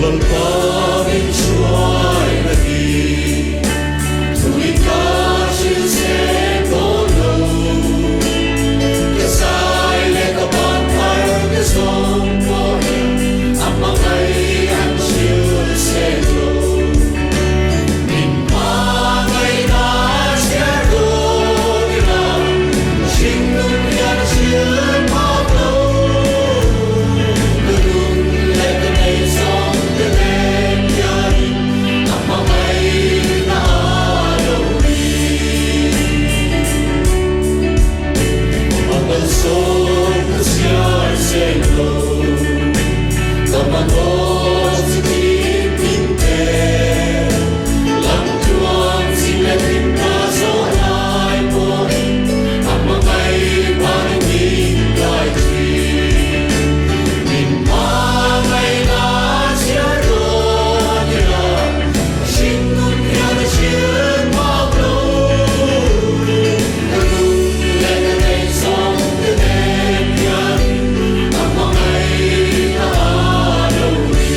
Lalpa min hruaina hi thuin ka hrilh seng dawn lo. Ka zai leh ka ban thar te zawng pawhin a hmangaih an hrilh seng lo. Min hmangaihna chhiar dawn ila hringnun hian a hrilh phak lo. Ka nun leh ka nei zawng te nen hianin a hmangaihna a lo ni. A malsawm ka chhiar seng lo, ka mamawh chi tin min pe. Lam tluang zing leh thim ka zawh lai pawhin a hmangaih vanin min kai thin. Min hmangaihna chhiar dawn ila, hringnun hian a hrilh phak lo. Ka nun leh ka neih zawng te nen hianin a hmangaihna a lo ni.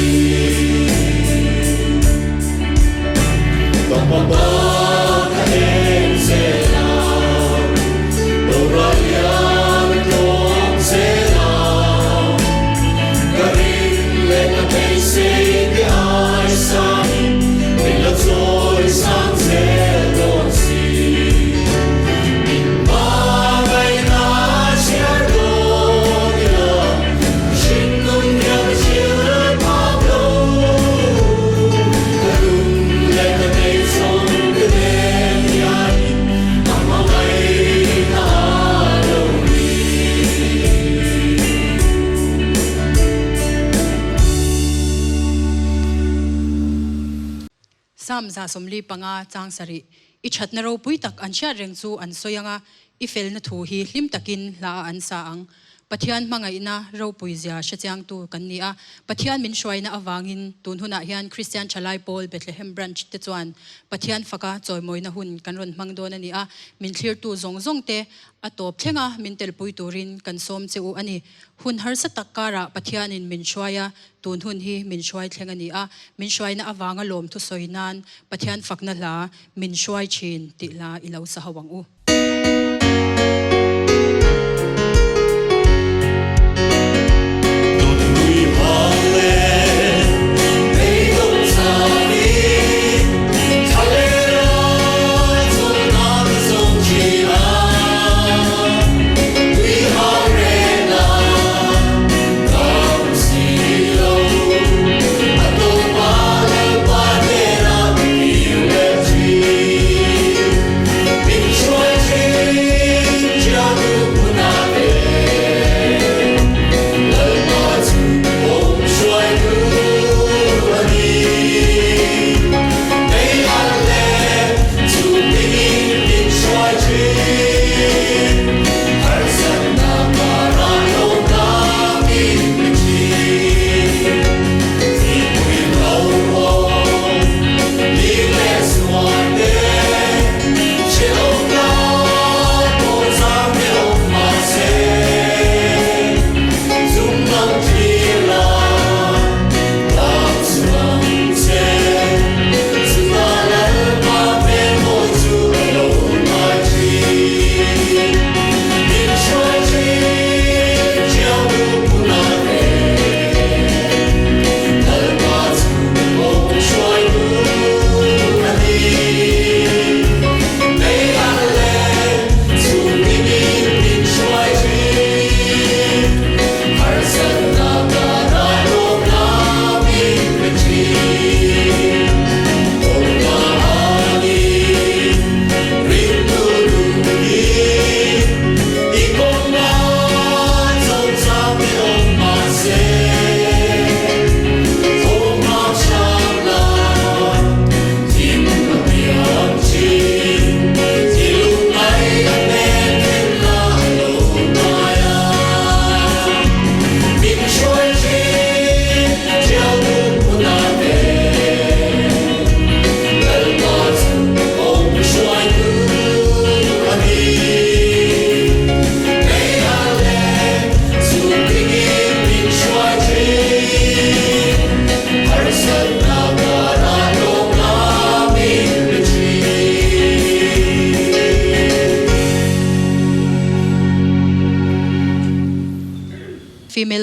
Ka hmaba ka eng zel a, boral hian a tlawm zel a. Ka rin leh ka beisei te ai sain min la chawi sang zel dawn si. Min hmangaihna chhiar dawn ila, hringnun hian a hrilh phak lo. Ka nun leh ka neih zawng te nen hianin a hmangaihna a lo ni. Psalm 145 chang sarih, I thatna ropui tak an hriat reng chu an sawi ang a, i felna thu hi hlim takin hla ah an sa ang. Pathian hmangaihna ropui zia hrechiangtu kan ni a, Pathian min hruaina avangin tun hunah hian Kristian Thalai Pawl Bethlehem Branch te chuan Pathian faka chawimawina hun kan rawn hmang dawn a ni a, min thlirtu zawng zawng te a tawp thlenga min telpui turin kan sawm che u a ni. Hun harsa tak karah Pathianin min hruai a, tun hun hi min hruai thleng a ni a, min hruaina avanga lawmthu sawi nan Pathian fakna hla min hruai thin tih hla i lo sa ho ang u.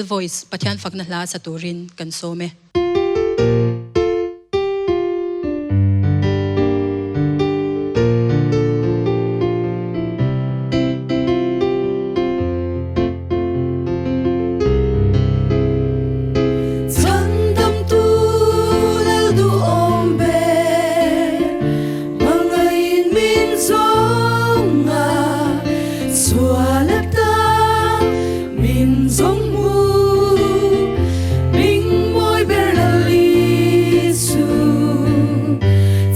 Voice Pathian fakna hla sa turin kan sawm e. Chhandamtu lal duhawm ber, hmangaihin min zawng a, sual atan min zawng hmu, hming mawi ber lal Isu,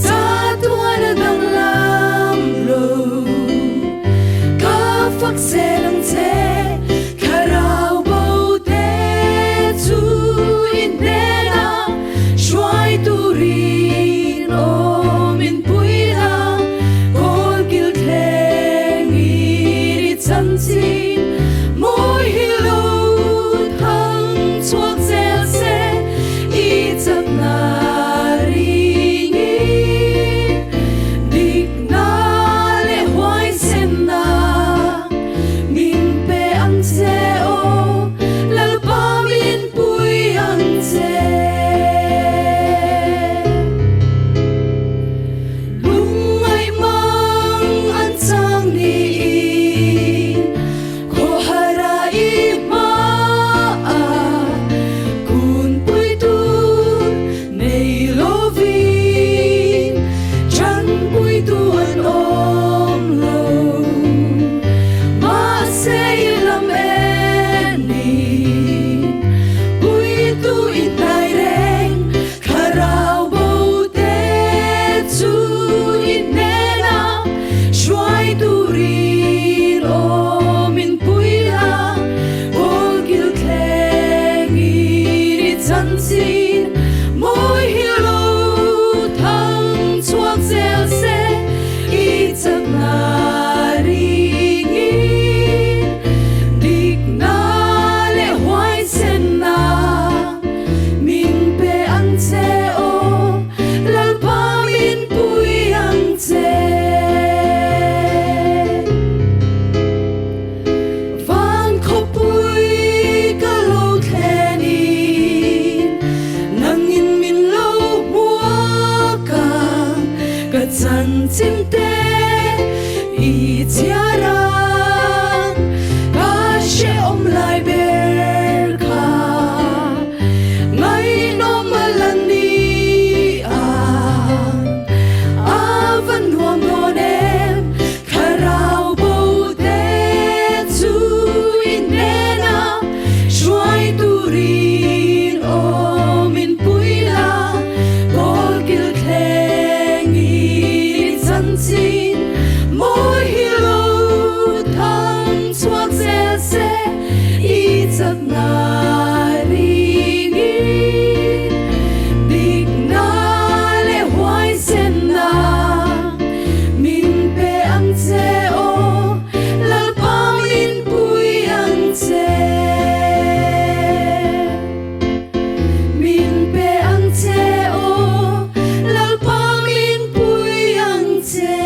chatuan a danglam lo. Ka fak zel ang che, thlarau bo te chu in hnenah hruai turin awm in pui la, kawl kil thleng in i chanchin mawi hi lo thang chhuak zel se, i chakna ringin dik Na leh huaisenna min pe ang che aw, Lalpa min pui ang che. Lungngaih mang an chang niin khawhara i hmaah kunpui tur Nei lovin chanpuitu an awm lo, mahse i lam enin puitu i hnai reng, thlarau bo te chu i hnenah hruai turin awm in pui la, kawlkil thlengin i chanchin Mawi hi lo thang chhuak zel se i chakna ringin dikna leh huaisenna min pe ang che aw Lalpa min pui ang che. Van khawpui ka lo thlenin nangin min lo hmuak a, ka chanchin te i chhiar ang, ka hrehawm lai ber kha ngaihnawm a la ni ang, a va nuam dawn em. Thlarau bo te chu i hnenah hruai turin awm in pui la, kawlkil thleng i chanchin mawi hi lo thang chhuak zel se i chakna ringin dikna leh huaisenna Min pe ang che aw, Lalpa min pui ang che. Min pe ang che aw, Lalpa min pui ang che.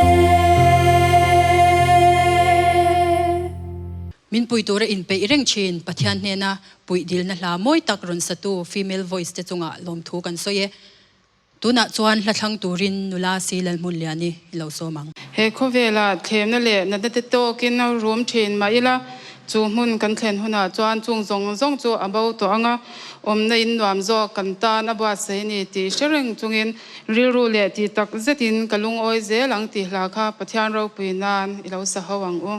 Min pui tura inpeih reng thin Pathian hnena puih dilna hla mawi tak rawn satu female voice te chungah lawmthu kan sawi e. Tunah chuan hla thlang turin nula si Lalhmunliani i lo sawm ang. He khawvela thlemna leh natna te tawkin a rum thin mah ila, chu hmun kan thlen hunah chuan chung zawng zawng chu a bo tawh ang a, awmna in nuam zawk kan tan a buatsaih ni tih hre reng chungin rilru leh tih tak zetin ka lungawi zel ang tih hla kha Pathian ropui nan i lo sa ho ang u.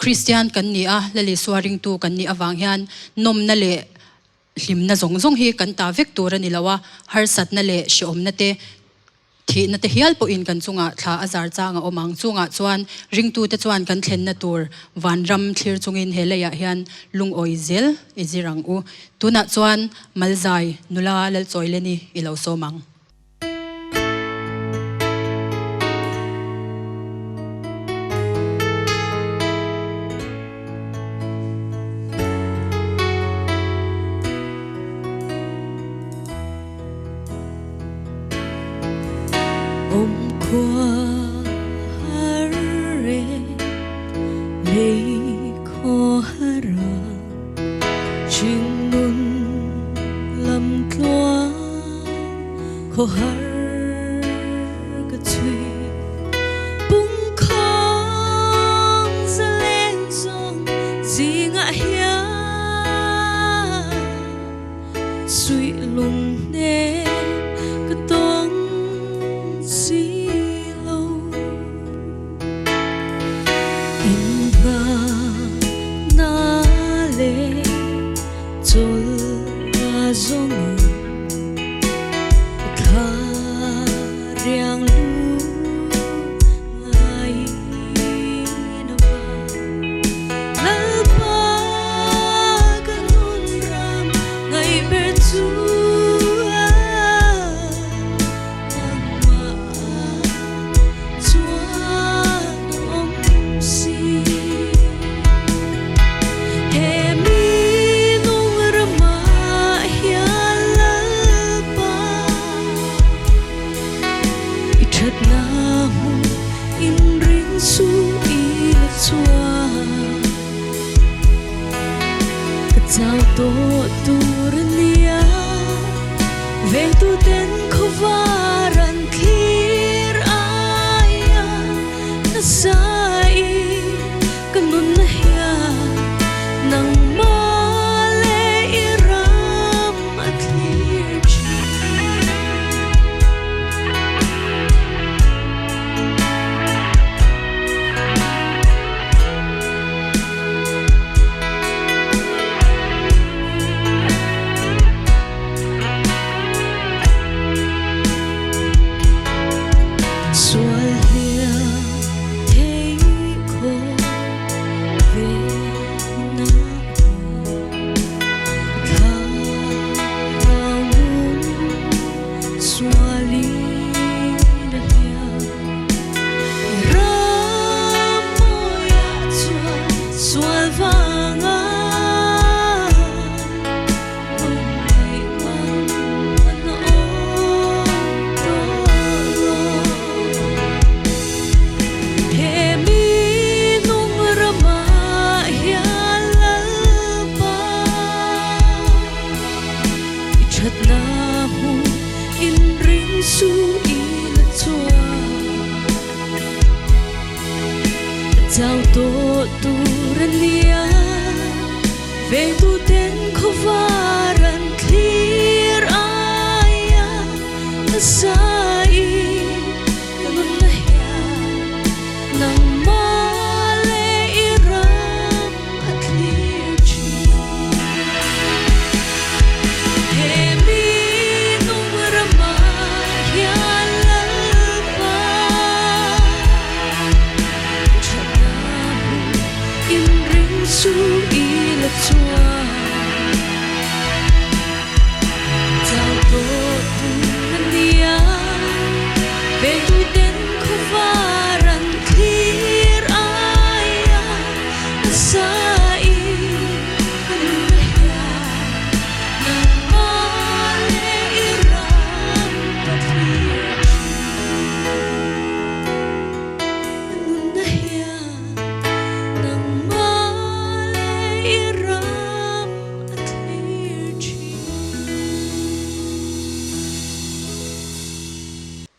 Kristian kan ni a, Lal Isua ringtu kan nih avang hian nawmna leh hlimna zawng zawng hi kan ta vek tur a ni lo a, harsatna leh hrehawmna te, thihna te hial pawhin kan chungah thla a zar chang a awm ang. Chungah chuan ringtute chuan kan thlenna tur vanram thlir chungin he leiah hian lungawi zel i zir ang u. Tunah chuan Malzai nula Lalchawileni i lo sawm ang.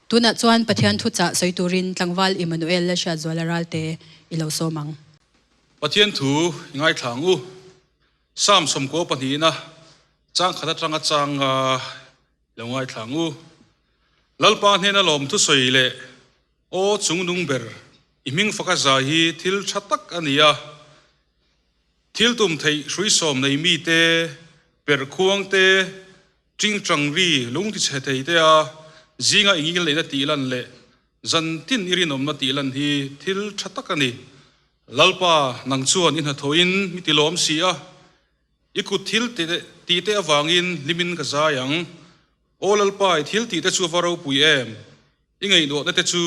Tunah chuan Pathian thuchah sawi turin tlangval Immanuel Lalhriatzuala Ralte i lo sawm ang. Pathian thu i ngaithla ang u. Psalm sawmkua pahnihna chang khat atanga chang nga i lo ngaithla ang u. Lalpa hnena lawm thusawi leh Aw chungnung ber, i hming faka zai hi thil tha tak a ni a. Thil tum theih hruisawm nei mite, perhkhuang te, ṭingṭang ri lung ti chhe thei te a zinga i ngil neihna tih lan leh zan tin i rinawmna tih lan hi thil ṭha tak a ni. Lalpa, nang chuan i hnathawhin mi ti lawm si a, i kut thil tih te avangin hlimin ka zai ang. Aw Lalpa, i thil tih te chu a va ropui em! I ngaihtuahna te chu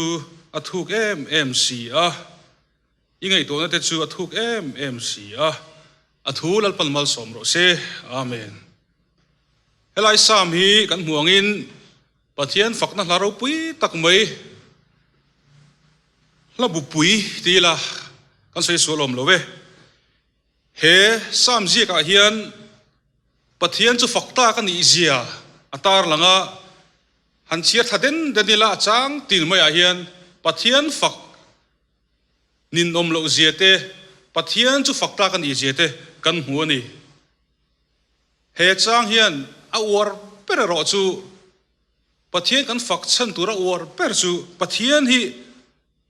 a thuk em em si a. I ngaihtuahna te chu a thuk em em si a, a thu Lalpan malsawm rawh se. Amen. Helai Psalm hi kan hmuh angin Pathian fakna hla ropui tak mai, hla bupui ti ila kan sawi sual awm lo e. He Psalm ziakah hian Pathian chu fak tak a nih zia a tarlang a, han chhiar thla den den ila a chang tin maiah hian Pathian fak Ninawm loh zia te, Pathian chu fak tlak a nih zia te kan hmu a ni. He chang hian a uar ber erawh chu Pathian kan fak chhan tur a uar ber chu Pathian hi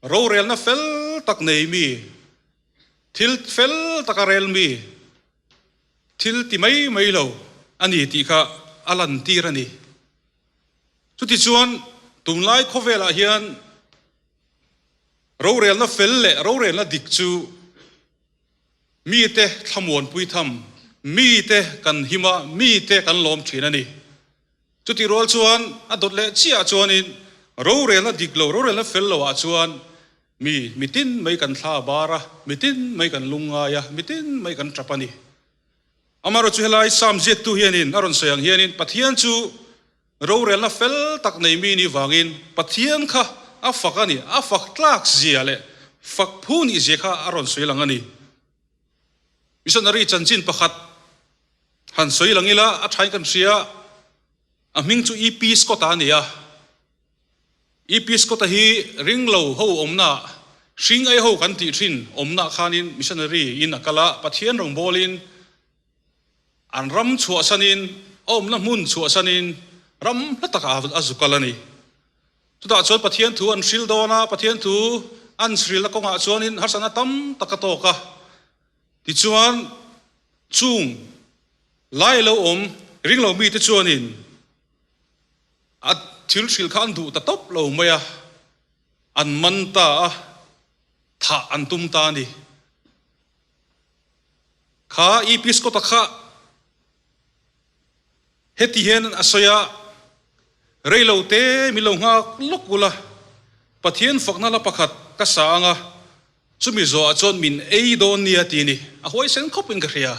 rorelna fel tak nei mi, thil fel taka rel mi, thil ti mai mai lo a ni tih kha a lantir a ni. Chutichuan tunlai khawvelah hian Rorelna fel leh rorelna dik chu mite thlamuanpui tham, mite kan him a, mite kan lawm thin a ni. Chutih rual chuan a dawt leh chiah chuanin rorelna dik lo, rorelna fel lo ah chuan mi mitin mai kan thla a bar a, mitin mai kan lungngai a, mitin mai kan tap a ni. Amaherawhchu helai Psalm ziaktu hianin a rawn sawi ang hianin Pathian chu Rorelna fel tak nei mi nih vangin Pathian kha a fak a ni, a fak tlak zia leh fak phu nih zia kha a rawn sawi lang a ni. Missionary chanchin pakhat han sawi lang ila a thain kan hria, a hming chu E. P. Scott-a a ni a. E. P. Scott-a hi ringlo ho awmna, hring ei ho kan tih thin awmna khanin missionary in a kal a, Pathian rawngbawlin An ram chhuahsanin, a awmna hmun chhuahsanin ram hla takah a zu kal a ni. Chutah chuan Pathian thu an hril dawn a, Pathian thu an hrilna kawngah chuanin harsatna tam tak a tawk a. Tichuan, chung lai lo awm ringlo mite chuanin a thil hril kha an duh ta tawp lo mai a, an man ta a, thah an tum ta a ni. Kha Episkota kha heti hian a sawi a, Rei lo te min lo nghak lawk ula, Pathian fakna la pakhat ka sa ang a, chumi zawhah chuan min ei dawn nia ti ni. A huaisen khawpin ka hria.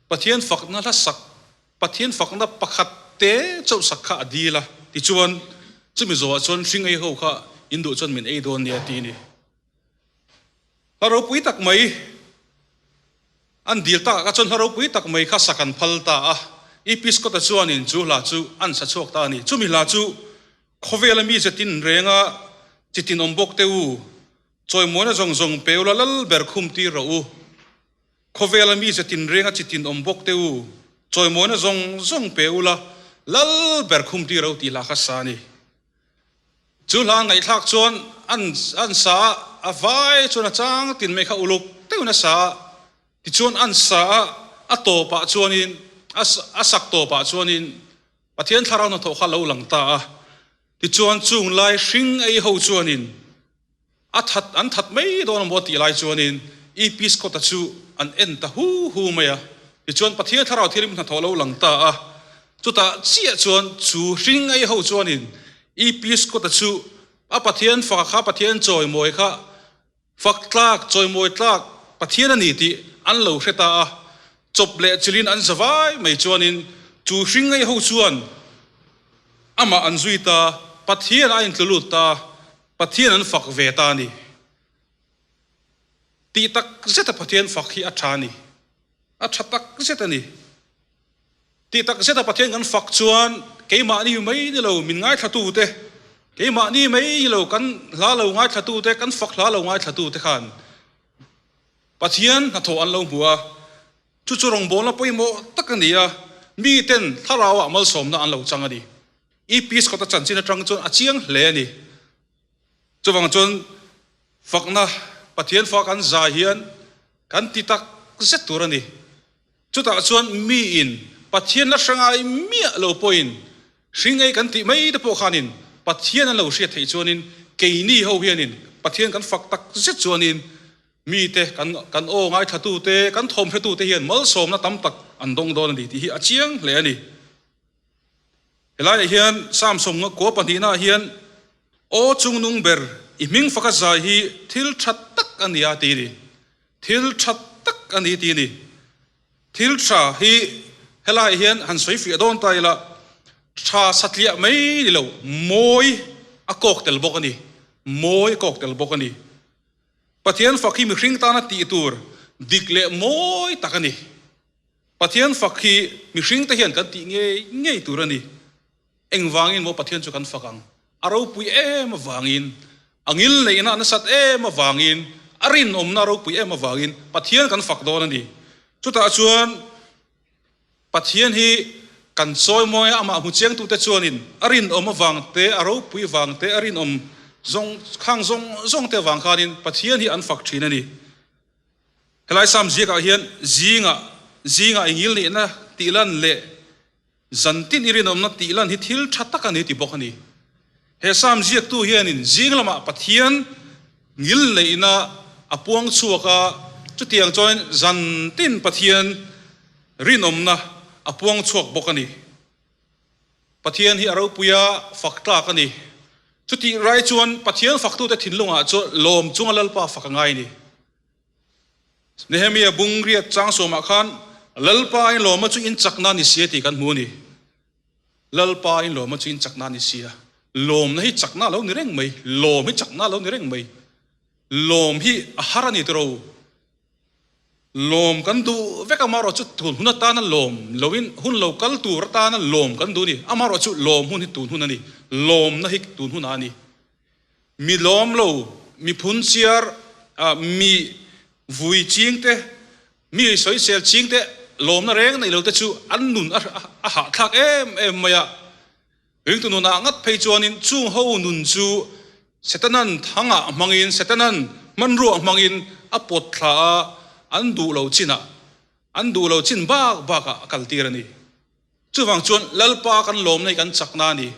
Pathian fakna hla sak, Pathian fakna pakhat te chauh sak kha a dil a, tichuan chumi zawhah chuan hring ei ho kha in duh chuan min ei dawn nia ti ni. Hla ropui tak mai an dil takah kha chuan hla ropui tak mai kha sak an phal ta a. Episkota chuanin chu hla chu an sa chhuak ta a ni. Chumi hla chu khawvela mi zetin renga chitin awm bawk te u, chawimuana zawng zawng pe ula lal ber khum tir rawh u. Khawvela mi zetin renga chitin awm bawk te u, chawimuana zawng zawng pe ula lal ber khum tir rawh u tih hla kha sa a ni. Chu hla ngaihthlak chuan an an sa a, a vai chuan a chang tin mai kha uluk deuhin a sa a, tichuan an sa a, a tawpah chuanin a a sak tawpah chuanin Pathian thlarau hnathawh kha a lo lang ta a, tichuan chung lai hring ei ho chuanin A that an that mai dawn a maw tih lai chuanin Episkota chu an en ta hu hu mai a. Tichuan Pathian Thlarau Thianghlim hnathawh lo lang ta a. Chutah chiah chuan chu hring ei ho chuanin Episkota chu a Pathian faka kha Pathian chawimawi kha fak tlak, chawimawi tlak Pathian a ni tih an lo hre ta a. Chawp leh chilhin an zavai mai chuanin chu hring ei ho chuan amah an zui ta, Pathian a intlu lut ta. Pathian an fak ve ta a ni. Tih tak zeta Pathian fak hi a tha a ni. A tha tak zet a ni. Tih tak zeta Pathian kan fak chuan keimahni mai ni lo min ngaithlatute, keimahni mai ni lo kan hla lo ngaithlatute, kan fak hla lo ngaithlatute khan Pathian hnathawh an lo hmu a. Chu chu rawngbawlna pawimawh tak a ni a, miten thlarauah malsawmna an lo chang a ni. Episcota chanchin atang chuan a chiang hle a ni. Chuvang chuan fakna Pathian fa kan zai hian kan ti tak zet tur a ni. Chutah chuan miin Pathian la hre ngai miah lo pawhin hring ei kan tih mai te pawh khanin Pathian an lo hriat theih chuanin keini ho hianin Pathian kan fak tak zet chuanin mite kan kan aw ngaithlatute kan thawmhretute hian malsawmna tam tak an dawng dawn a ni tih hi a chiang hle a ni. Helaiah hian Psalm sawmnga kua pahnihnaah hian Aw chungnung ber i hming faka zai hi thil tha tak a ni a ti a ni. Thil tha tak a ni ti a ni. Thil tha hi helaiah hian han sawi fiah dawn ta ila, tha satliah mai ni lo, mawi a kawk tel bawk a ni. Mawi a kawk tel bawk a ni. Pathian fak hi mihring tana tih tur dik leh mawi tak a ni. Pathian fak hi mihringte hian kan tih ngei ngei tur a ni. Engvangin maw Pathian chu kan fak ang? A ropui em avangin, a ngil neihna a nasat em avangin, a rinawmna a ropui em avangin Pathian kan fak dawn a ni. Chutah chuan Pathian hi kan chawi mawi a, amah hmu chiangtute chuanin a rinawm avang te, a ropui vang te, a rinawm zawng khang zawng zawng te avang khanin Pathian hi an fak thin a ni. Helai Sam ziakah hian zingah zingah i ngil nihna tih lan leh zantin i rinawmna tih lan hi thil tha tak a ni ti bawk a ni. He Sam ziaktu hianin zing lamah Pathian ngil neihna a puang chhuak a, chutiang chuan zantin Pathian rinawmna a puang chhuak bawk a ni. Pathian hi a ropuia fak tlak a ni. Chutih rai chuan Pathian faktute thinlungah chuan lawm chunga Lalpa fak a ngai a ni. Nehemia bung riat chang sawmah khan Lalpa in lawma chu in chakna ni sia tih kan hmu a ni. Lalpa in lawma chu in chakna ni sia. Lawmna hi chakna lo ni reng mai. Lawm hi chakna lo ni reng mai. Lawm hi a har a ni tiro. Lawm kan duh vek amarawh chu tun hun atana lawm loin hun lo kal tur atana lawm kan duh a ni. Amarawh chu lawm hun hi tun hun a ni. Lawmna hi tun hunah a ni. Mi lawm lo, mi phunchiar, mi vui ching te, mi sawisel ching te lawmna reng neih lo te chu an nun a hahthlak em em mai a. Ringtu nunah ngat phei chuanin chung ho nun chu Setanan thangah hmangin, Setanan hmanruah hmangin a pawt thla a, an duh lo chinah, an duh lo chin bak bakah a kaltir a ni. Chuvang chuan Lalpa kan lawmna hi kan chakna a ni.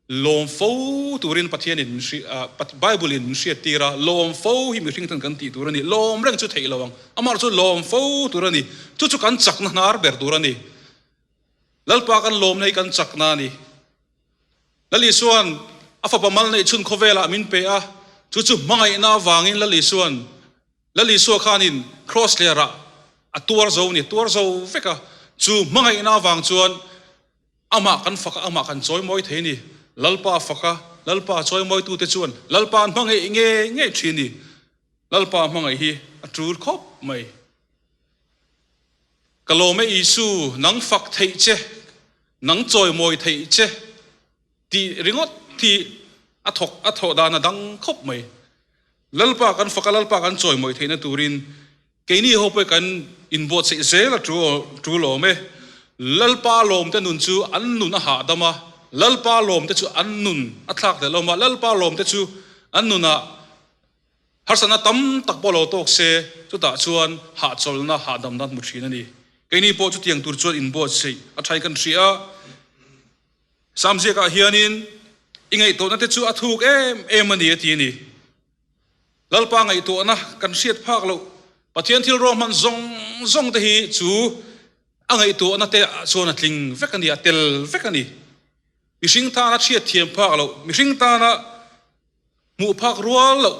Lawm fo turin Pathianin min hri ah Bible in min hriat tir a, lawm fo hi mihring ten kan tih tur a ni. Lawm reng chu theih lo ang. Amah chu lawm fo tur a ni. Chu chu kan chakna hnar ber tur a ni. Lalpa kan lawmna hi kan chakna a ni. Lal Isuan a fapa mal neih chhun khawvelah min pe a, chu chu hmangaihna avangin Lal Isuan Lal Isua khanin Kraws hlerah a tuar zo a ni, tuar zo vek a. Chu hmangaihna avang chuan Amah kan fak a, amah kan chawimawi thei a ni. Lalpa fak a, Lalpa chawimawitute chuan Lalpa an hmangaih ngei ngei thin a ni. Lalpa hmangaih hi a tul khawp mai. Ka lawm e Isu, nang fak theih che, nang chawimawi theih che tih ringawt hi a thawk a thawh dan a dang khawp mai. Lalpa kan fak a, Lalpa kan chawimawi theihna turin Keini ho pawh kan inbuatsaih zel a tul awm e. Lalpa lawmte nun chu an nun a hahdam a, Lalpa lawmte chu an nun a thlak hlel awm a, Lalpa lawmte chu an nunah harsatna tam tak pawh lo tawk se, chutah chuan hahchawlhna, hahdamna an hmu thin a ni. Keini pawh chutiang tur chuan inbuatsaih a thain kan hria a. Samziakah hianin i ngaihtuahna te chu a thuk em em a ni a ti a ni. Lalpa ngaihtuahna kan hriat phak loh Pathian thil ruahman zawng zawng te hi chu a ngaihtuahna te ah chuan a tling vek a ni, a tel vek a ni. Mihring tana hriat thiam phak loh, mihring tana hmuh phak rual loh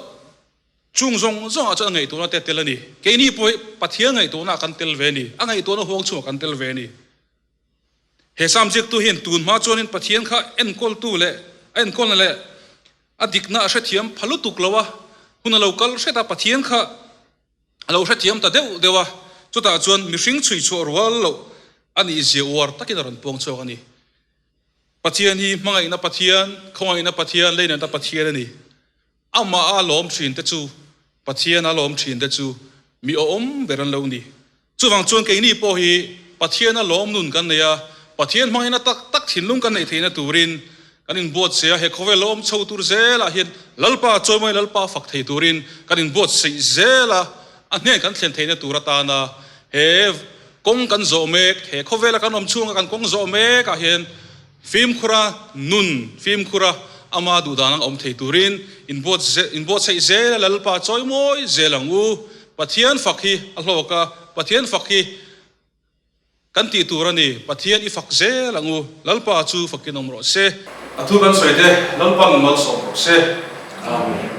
chung zawng zawng ah chuan a ngaihtuahna te a tel a ni. Keini pawh hi Pathian ngaihtuahna ah kan tel ve a ni, a ngaihtuahna huang chhungah kan tel ve a ni. He Psalm ziaktu hian tun hma chuanin Pathian kha enkawltu leh a enkawlna leh A dikna a hrethiam pha lutuk lo a, hun a lo kal hret a, Pathian kha a lo hrethiam ta deuh deuh a, chutah chuan mihring chhui chhuah rual loh a nih zia uar takin a rawn puang chhuak a ni. Pathian hi hmangaihna Pathian, khawngaihna Pathian, leinatna Pathian a ni. Amah a lawm thin te chu, Pathian a lawm thin te chu mi awm ber an lo ni. Chuvang chuan keini pawh hi Pathiana lawm nun kan nei a, Pathian hmangina tak tak thinlung kan neih theihna turin kan inbuatsaih a, he khawvel lo awm chho tur zelah hian Lalpa chawimawi Lalpa fak thei turin kan inbuatsaih zel a, a hnen kan thlen theihna tur atana. He kawng kan zawh mek, he khawvela kan awm chhunga kan kawng zawh mekah hian fimkhura nun, fimkhura ama duhdan ang awm thei turin inbuatsaih zel a Lalpa chawi mawi zel ang u. Pathian fak hi a hlawk a, Pathian fak hi kan tih tur a ni. Pathian i fak zel ang u. Lalpa chu fakin awm rawh se. A thu kan sawi te, Lalpan malsawm rawh se. Amen.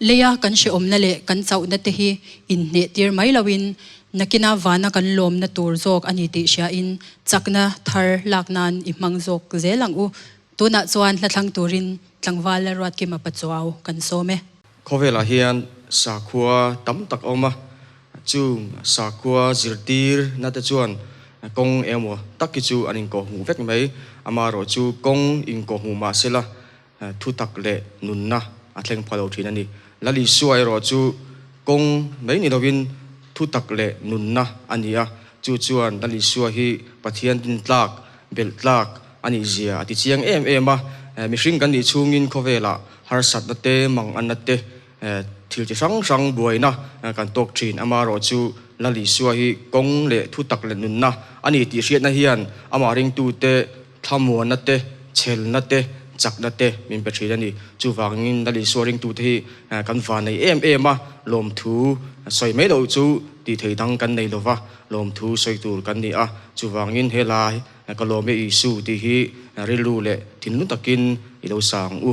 Leia kan hrehawmna leh kan chauhna te hi inhneh tir mai loin nakina vana kan lawmna tur zawk a ni tih hriain chakna thar lak nan i hmang zawk zel ang u. Tunah chuan hla thlang turin tlangval Lalruatkima Pachuau kan sawm e. Khawvelah hian sakhua tam tak a awm a, chung sakhua zirtir na te chuan kawng emaw tak hi chu an inkawhhmuh vek mai. Amaherawhchu kawng inkawhhmuh mahsela Thutak leh nunna a thleng pha lo thin a ni. Lal Isua erawh chu kawng mai ni lovin thutak leh nunna a ni a, chu chuan Lal Isua hi Pathian din tlak, belh tlak a nih zia a ti chiang em em a. Mihring kan nih chhungin khawvelah harsatna te, manganna te, thil chi hrang hrang buaina kan tawk thin. Amaherawh chu Lal Isua hi kawng leh thutak leh nunna a ni tih hriatna hian amah ringtute Thlamuanna te, chhelna te, chakna te min pe thin a ni. Chuvangin Lal Isua ringtute hi kan van nei em em a, lawmthu sawi mai loh chu tih thei dang kan nei lova, lawmthu sawi tur kan ni a. Chuvangin helai ka lawm e Isu tih hi rilru leh thinlung takin i lo sa ang u.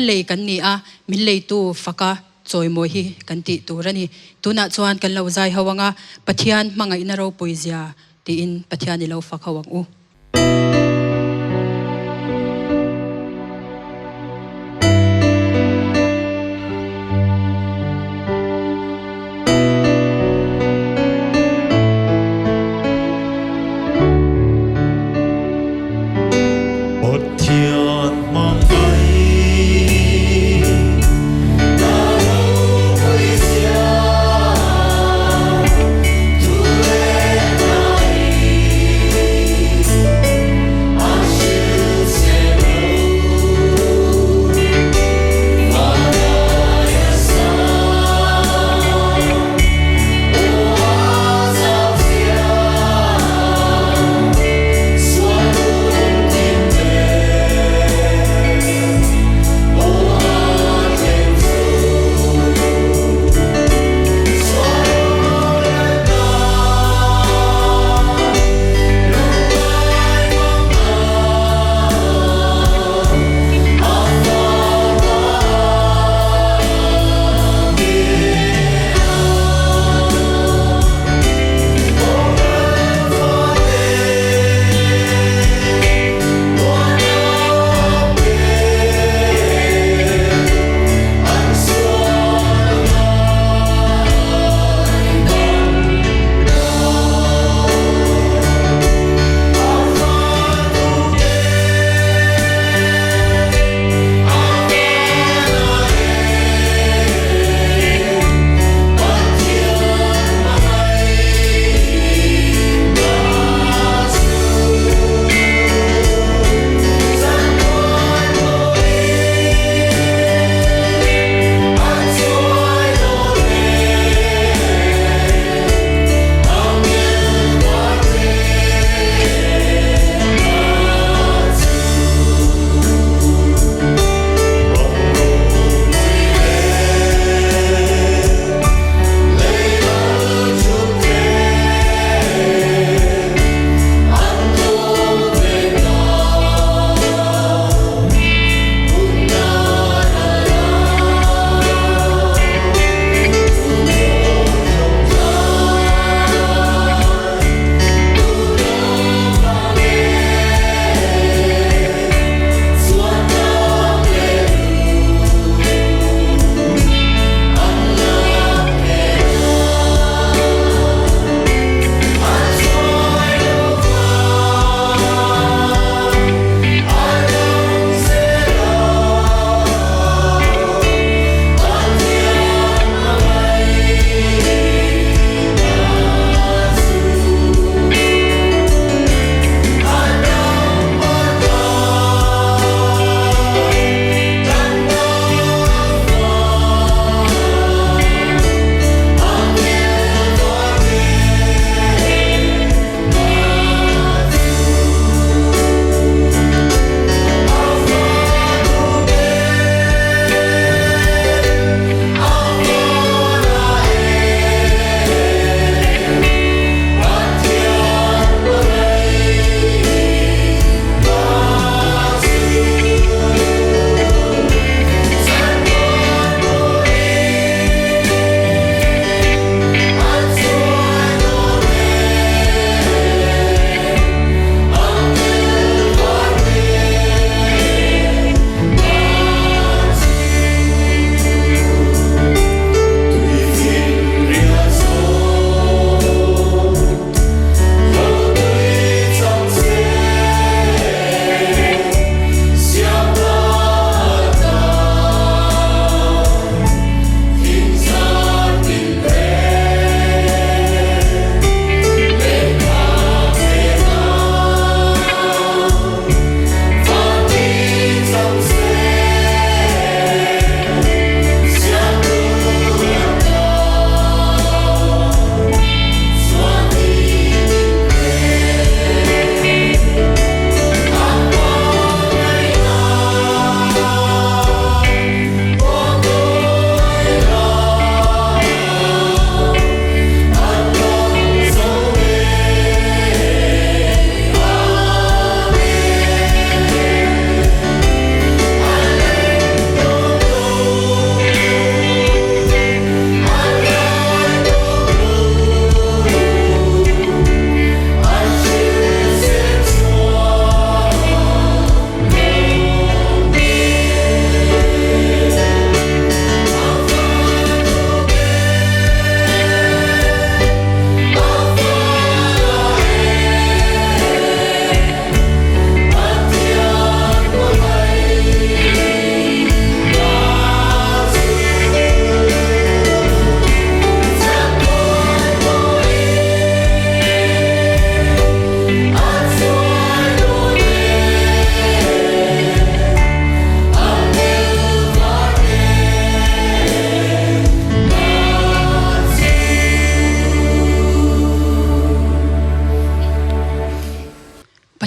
lei kan ni a, min leitu faka chawimawi hi kan tih tur a ni. Tunah chuan kan lo zai ho ang a, Pathian hmangaihna ropui zia tiin Pathian i lo fak ho ang u. Pathian hmangaih na ropui zia thu leh hnai.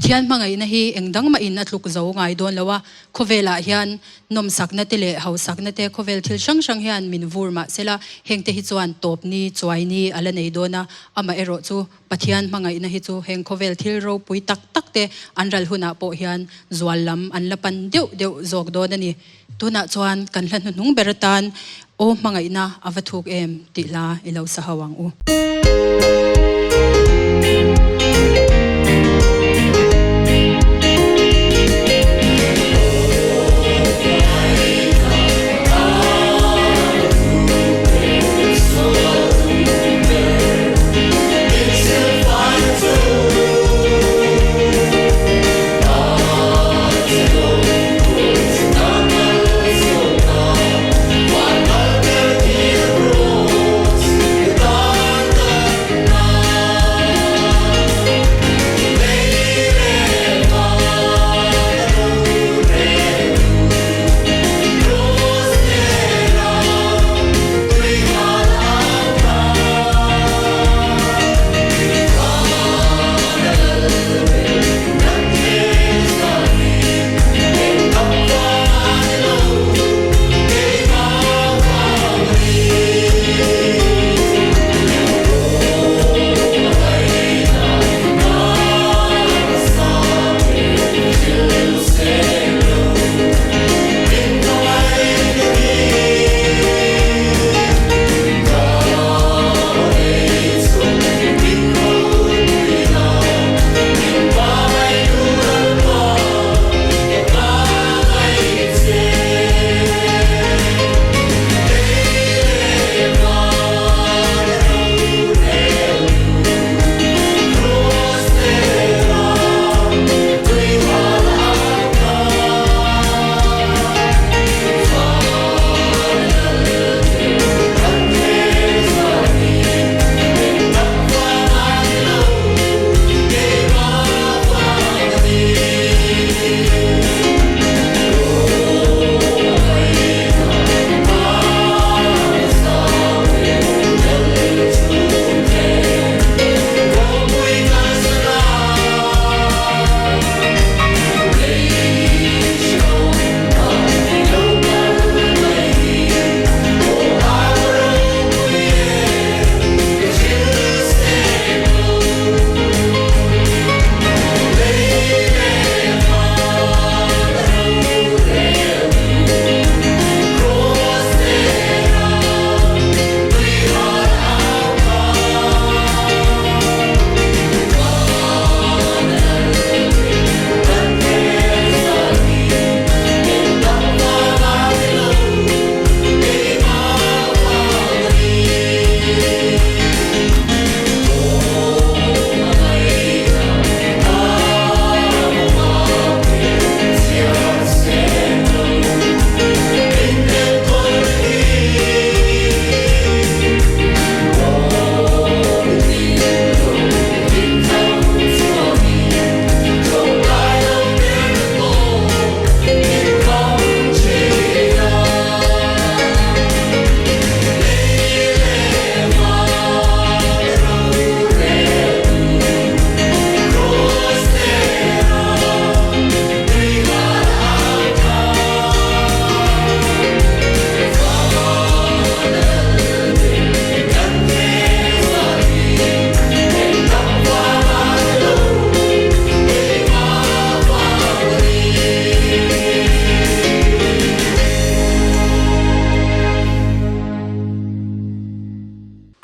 Pathian hmangaihna hi eng dang mahin a tluk zo ngai dawn lo a, khawvelah hian nawmsakna te leh hausakna te khawvel thil hrang hrang hian min vur mah sela, hengte hi chuan tawp ni, chuai ni a la nei dawn a, amaherawh chu Pathian hmangaihna hi chu heng khawvel thil ropui tak tak te an ral hunah pawh hian zual lam an la pan deuh deuh zawk dawn a ni. Tunah chuan kan hla hnuhnung ber atan Aw hmangaihna a va thuk em tih hla i lo sa ho ang u.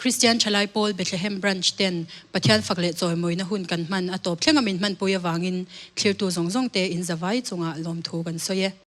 Kristian Thalai Pawl Bethlehem Branch ten Pathian fak leh chawimawina hun kan hman a tawp thleng a min hmanpui avangin thlirtu zawng zawng te in zavai chungah lawmthu kan sawi e.